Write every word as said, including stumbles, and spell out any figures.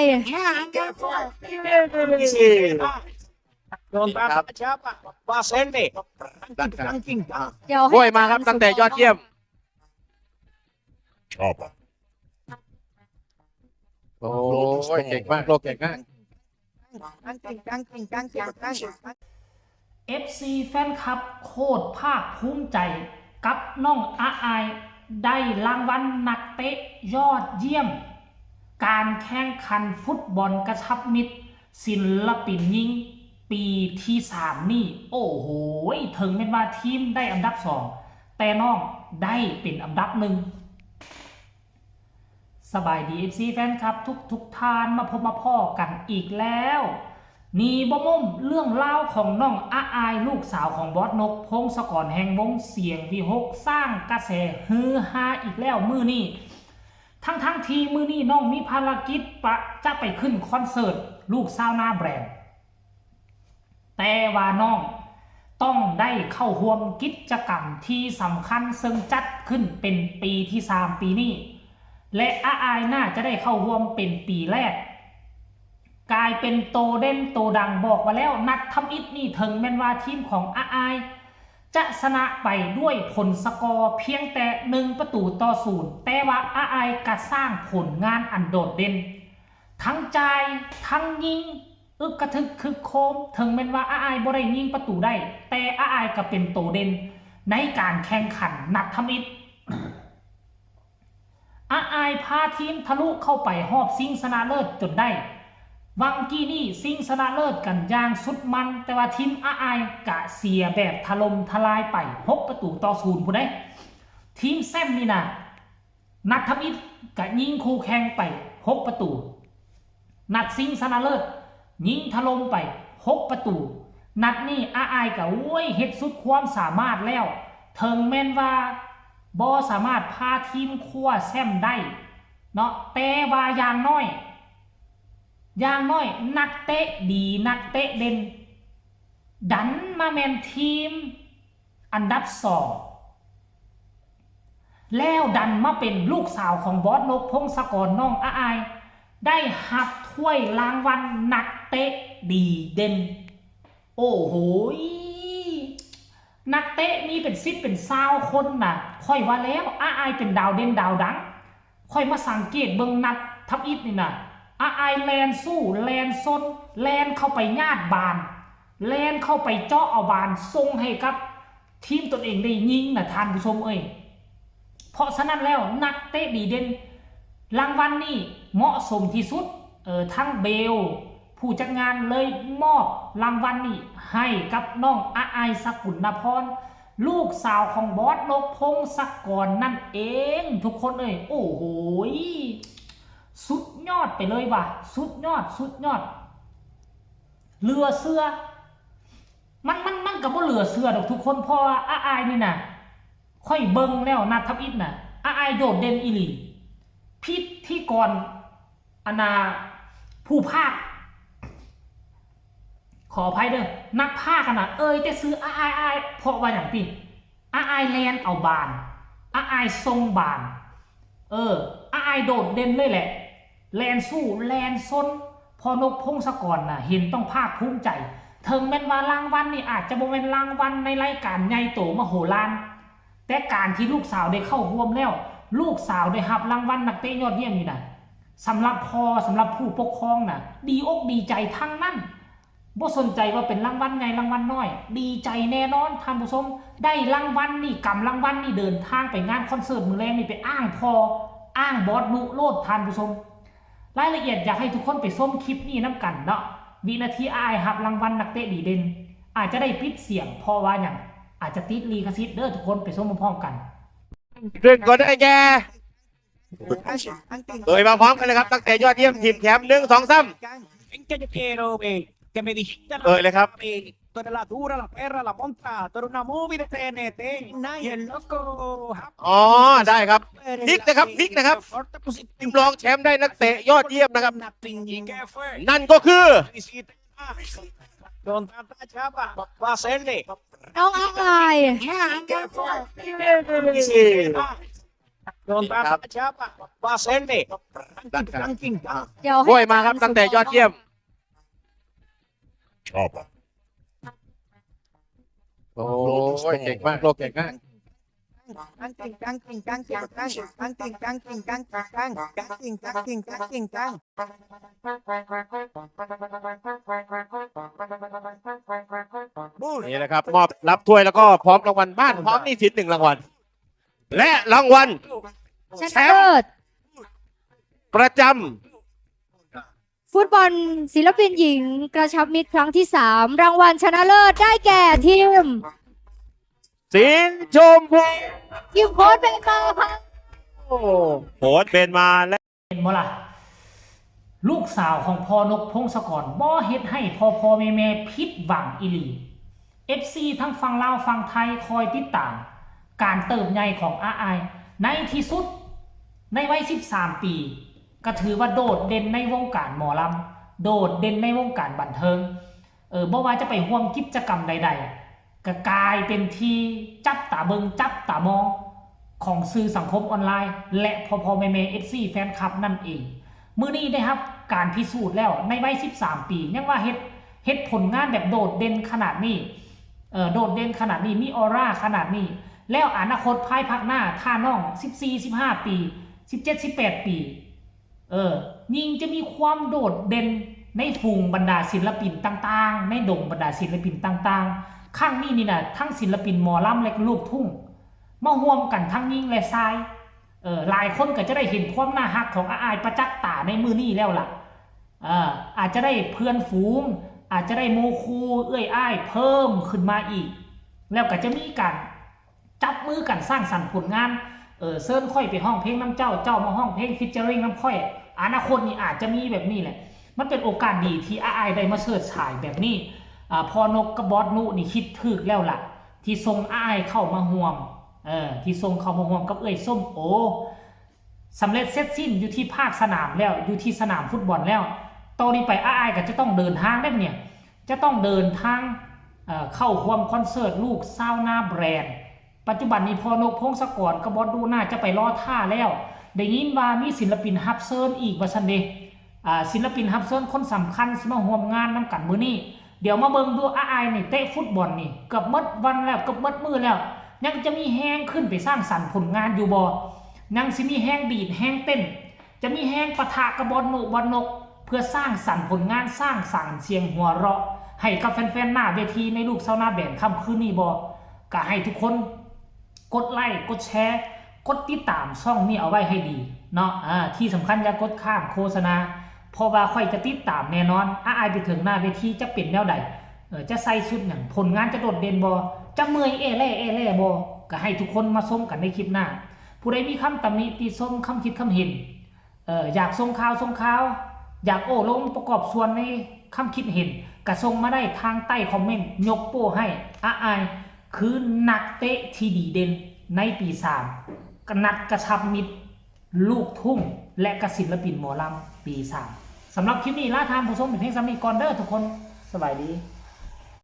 ครับ โอ้ย มาครับ นักเตะยอดเยี่ยม โอ้ย เก่งมาก โลกเก่งมาก เอฟซี แฟนคลับ โคตรภาคภูมิใจกับน้องอาอาย ได้รางวัลนักเตะยอดเยี่ยม การแข่งขันฟุตบอลกระชับมิตร ศิลปินหญิง ปีที่สามนี่ โอ้โห เถิงแม่นว่าทีมได้อันดับสอง แต่น้องได้เป็นอันดับหนึ่ง สบายดี เอฟซี แฟนคลับ ทุกทุกท่าน มาพบมาพ้อกันอีกแล้ว นี่บ่มมเรื่องราวของน้องอาอาย ลูกสาวของบอสนก พงศกร แห่งวงเสียงวิหก สร้างกระแสฮือฮาอีกแล้วมื้อนี้ ทั้งทั้งๆที่มื้อนี้น้องมีภารกิจปะจะไปขึ้นคอนเสิร์ต ลูกซาวนาแบรนด์ แต่ว่าน้องต้องได้เข้าร่วมกิจกรรมที่สำคัญ ซึ่งจัดขึ้นเป็นปีที่สามปีนี้ และอาอายน่าจะได้เข้าร่วมเป็นปีแรก กลายเป็นโตเด่นโตดัง บอกว่าแล้ว นัดทำอิฐนี่เถิงแม่นว่าทีมของอาอาย จะชนะไปด้วยผลสกอร์เพียงแต่หนึ่งประตูต่อศูนย์ แต่ว่าอาอายกะสร้างผลงานอันโดดเด่น ทั้งจ่าย ทั้งยิง อึกกระทึกคึกโครม เถิงแม่นว่าอาอายบ่ได้ยิงประตูได้ แต่อาอายกะเป็นโตเด่นในการแข่งขันนัดทำอิฐ อาอายพาทีมทะลุเข้าไปฮอบชิงชนะเลิศจนได้ วังกี้นี่ชิงชนะเลิศกันอย่างสุดมัน แต่ว่าทีมอาอายกะเสียแบบถล่มทลายไปหกประตูต่อศูนย์พุ้นเด้ ทีมแชมป์นี่นะ นัดทำอิฐกะยิงคู่แข่งไปหกประตู นัดชิงชนะเลิศ ยิงถล่มไปหกประตู นัดนี้อาอายกะโอ้ยเฮ็ดสุดความสามารถแล้ว เถิงแม่นว่าบ่สามารถพาทีมคว้าแชมป์ได้เนาะ แต่ว่าอย่างน้อย อย่างน้อยนักเตะดีนักเตะเด่น ดันมาแม่นทีมอันดับสอง แล้วดันมาเป็นลูกสาวของบอสนก พงศกร น้องอาอาย ได้รับถ้วยรางวัลนักเตะดีเด่น โอ้โหย นักเตะมีเป็นสิบเป็นซาวคนน่ะ ข้อยว่าแล้วอาอายเป็นดาวเด่นดาวดัง ข้อยมาสังเกตเบิ่งนัดทำอิฐนี่น่ะ อาอายแล่นสู้ แล่นซน แล่นเข้าไปญาติบาน แล่นเข้าไปเจาะเอาบานส่งให้กับทีมตนเองได้ยิงน่ะ ท่านผู้ชมเอ้ย เพราะฉะนั้นแล้วนักเตะดีเด่น รางวัลนี่เหมาะสมที่สุด เออ ทั้งเบล ผู้จัดงานเลยมอบรางวัลนี่ให้กับน้องอาอาย สกุลนพร ลูกสาวของบอสนก พงศกร นั่นเอง ทุกคนเอ้ย โอ้โหย สุดยอดไปเลยว่ะ สุดยอด สุดยอด เหลือเชื่อ มัน มัน มันกะบ่เหลือเชื่อดอกทุกคน เพราะว่าอาอายนี่น่ะ ข้อยเบิ่งแล้วนัดทำอิฐน่ะ อาอายโดดเด่นอีหลี พิธีกร อันน่ะ ผู้พากย์ ขออภัยเด้อ นักพากย์อะน่ะ เอ่ยแต่ชื่ออาอาย อาอาย เพราะว่าหยังติ อาอายแล่นเอาบาน อาอายส่งบาน เออ อาอายโดดเด่นเลยแหละ แล่นสู้ แล่นซน พ่อนก พงศกร น่ะ เห็นต้องภาคภูมิใจ เถิงแม่นว่ารางวัลนี่อาจจะบ่แม่นรางวัลในรายการใหญ่โตมโหฬาร แต่การที่ลูกสาวได้เข้าร่วมแล้ว ลูกสาวได้รับรางวัลนักเตะยอดเยี่ยมนี่น่ะ สำหรับพ่อ สำหรับผู้ปกครองน่ะ ดีอกดีใจทั้งนั้น บ่สนใจว่าเป็นรางวัลใหญ่รางวัลน้อย ดีใจแน่นอนท่านผู้ชม ได้รางวัลนี่ กำรางวัลนี่ เดินทางไปงานคอนเสิร์ตมื้อแลงนี่ ไปอ้างพ่อ อ้างบอสนุโลดท่านผู้ชม รายละเอียดอยากให้ทุกคนไปชมคลิปนี้นำกันเนาะ วินาทีอาอายรับรางวัลนักเตะดีเด่น อาจจะได้ปิดเสียง เพราะว่าหยัง อาจจะติดลิขสิทธิ์เด้อ ทุกคนไปชมพร้อมๆกัน หนึ่งคนได้แก่ เอ่ยมาพร้อมกันเลยครับ นักเตะยอดเยี่ยมทีมแชมป์ หนึ่ง สอง สาม Anche io quiero, eh, che mi visita la เอ่ยเลยครับ eh, toda la dura, la perra, la monta, toda una movida T N T. Y el loco อ๋อ ได้ครับ พลิกนะครับ พลิกนะครับ Forte ทีมรองแชมป์ได้นักเตะยอดเยี่ยมนะครับ Nothing. ¿Y qué fue? นั่นก็คือ Visita. Don Tata Chapa, va a hacerle. น้องอาอาย ¿Y qué fue? Kontra sa Java, Basente. Ranking, ranking. เดี๋ยว โอ้ยมาครับตั้งแต่ยอดเยี่ยม โอ้ยเก่งมากโลกเก่งมาก Ranking, ranking, ranking, ranking, ranking, ranking, ranking, ranking, ranking, ranking, ranking. นี่นะครับมอบรับถ้วยแล้วก็พร้อมรางวัลบ้านพร้อมหนี้สินหนึ่งรางวัล และรางวัล ชนะเลิศ ประจำ ฟุตบอลศิลปินหญิงกระชับมิตรครั้งที่สามรางวัลชนะเลิศได้แก่ทีม สีชมพู ทีมโค้ชเป็นมาค่ะ โอ้โหเป็นมาแล้ว เห็นบ่ล่ะ ลูกสาวของพ่อนกพงศกรบ่เฮ็ดให้พ่อพ่อแม่แม่ผิดหวังอีหลี เอฟซี ทั้งฝั่งลาวฝั่งไทยคอยติดตาม การเติบใหญ่ของอาอาย ในที่สุดในวัย สิบสาม ปี ก็ถือว่าโดดเด่นในวงการหมอลำ โดดเด่นในวงการบันเทิง เออบ่ว่าจะไปร่วมกิจกรรมใดๆ ก็กลายเป็นที่จับตาเบิ่งจับตามองของสื่อสังคมออนไลน์ และพ่อพ่อแม่แม่เอฟซีแฟนคลับนั่นเอง มื้อนี้ได้รับการพิสูจน์แล้วในวัย สิบสาม ปี ยังว่าเฮ็ดเฮ็ดผลงานแบบโดดเด่นขนาดนี้ เออโดดเด่นขนาดนี้มีออร่าขนาดนี้ แล้วอนาคตภายภาคหน้าถ้าน้อง สิบสี่ สิบห้า ปี สิบเจ็ด สิบแปด ปี เออ ยิ่งจะมีความโดดเด่นในฝูงบรรดาศิลปินต่างๆ ในดงบรรดาศิลปินต่างๆ ครั้งนี้นี่นะทั้งศิลปินหมอลำและลูกทุ่ง มาร่วมกันทั้งหญิงและชาย เออ หลายคนก็จะได้เห็นความน่าฮักของอาอายประจักษ์ตาในมื้อนี้แล้วล่ะ เออ อาจจะได้เพื่อนฝูง อาจจะได้หมู่คู่เอื้อยอ้ายเพิ่มขึ้นมาอีก แล้วก็จะมีการ จับมือกันสร้างสรรค์ผลงาน เออเชิญข้อยไปฮ้องเพลงนำเจ้า เจ้ามาฮ้องเพลง featuring นำข้อย อนาคตนี่อาจจะมีแบบนี้แหละ มันเป็นโอกาสดีที่อาอายได้มาเชิดฉายแบบนี้ อ่า พ่อนกกับบอสนุนี่คิดถูกแล้วล่ะ ที่ส่งอาอายเข้ามาร่วม เออ ที่ส่งเข้ามาร่วมกับเอื้อยส้มโอ สำเร็จเสร็จสิ้นอยู่ที่ภาคสนามแล้ว อยู่ที่สนามฟุตบอลแล้ว ต่อนี้ไปอาอายก็จะต้องเดินทางได้เนี่ย จะต้องเดินทาง เอ่อ เข้าร่วมคอนเสิร์ตลูกซาวนาแบรนด์ ปัจจุบันนี้พ่อนกพงศกรกับบอสนุน่าจะไปรอท่าแล้ว ได้ยินว่ามีศิลปินรับเชิญอีกว่าซั่นเด้ อ่า ศิลปินรับเชิญคนสำคัญสิมาร่วมงานนำกันมื้อนี้ เดี๋ยวมาเบิ่งดูอาอายนี่เตะฟุตบอลนี่เกือบหมดวันแล้ว เกือบหมดมื้อแล้ว ยังจะมีแฮงขึ้นไปสร้างสรรค์ผลงานอยู่บ่ ยังสิมีแฮงดีดแฮงเต้น จะมีแฮงปะทะกับบอสนุบอสนก เพื่อสร้างสรรค์ผลงานสร้างสรรค์เสียงหัวเราะ ให้กับแฟนๆหน้าเวทีในลูกซาวนาแบรนด์ค่ำคืนนี้บ่ ก็ให้ทุกคนกดไลค์กดแชร์ กดติดตามช่องนี้เอาไว้ให้ดีเนาะ อ่า ที่สำคัญอย่ากดข้ามโฆษณา เพราะว่าข้อยจะติดตามแน่นอน อาอายไปถึงหน้าเวทีจะเป็นแนวใด เออ จะใส่ชุดหยัง ผลงานจะโดดเด่นบ่ จะเมื่อยแอแล่แอแล่บ่ ก็ให้ทุกคนมาชมกันในคลิปหน้า ผู้ใดมีคำตำหนิติชม คำคิดคำเห็น เออ อยากส่งข่าวส่งข่าว อยากโอ้ลมประกอบส่วนในคำคิดเห็น ก็ส่งมาได้ทางใต้คอมเมนต์ ยกโป้ให้ อาอาย คือนักเตะที่ดีเด่นในปีสาม กนัดกระชับมิตร ลูกทุ่ง และกศิลปินหมอลำปีสาม สำหรับคลิปนี้ลาท่านผู้ชมเป็นเพียงส่ำนี้ก่อนเด้อทุกคน สบายดี